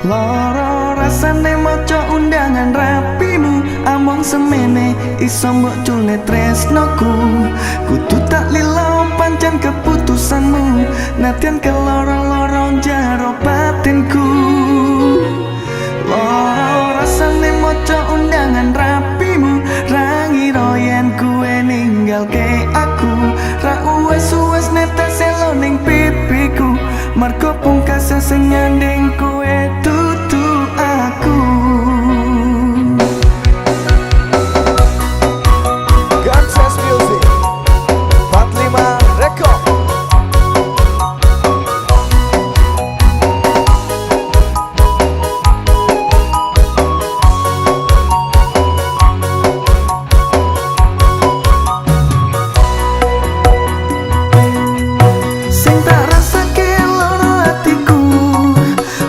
Loro rasane maca undangan rapimu, among semene iso mbok culne tresnoku. Kudu tak lilo pancen keputusanmu, nadyan keloro-loro jaro batinku. Loro rasane maca undangan rapimu, ra ngira yen kuwe ninggalke aku. Ra uwes-uwes netes elo ning pipiku, mergo pungkase sing nyanding kuwe dudu aku. Ganses Music 45 Record. Sing tak rasake loro atiku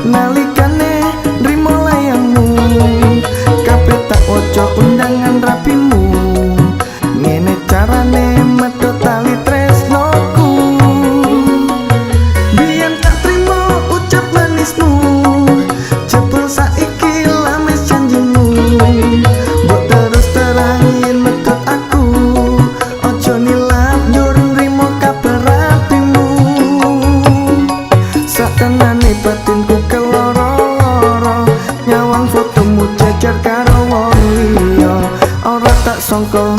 nalikane nrimo layangmu. Kabeh tak waca undangan rapimu, ngene carane medhot tali tresnoku. Biyen tak trimo ucap manismu, jebul saiki lamis janjimu. Mbok terus terang yen medhot aku, ojo nilap njur nrimo kabar rapimu. Satenane batinku keloro-loro, nyawang fotomu jejer karo wong liya. Ora tak sangka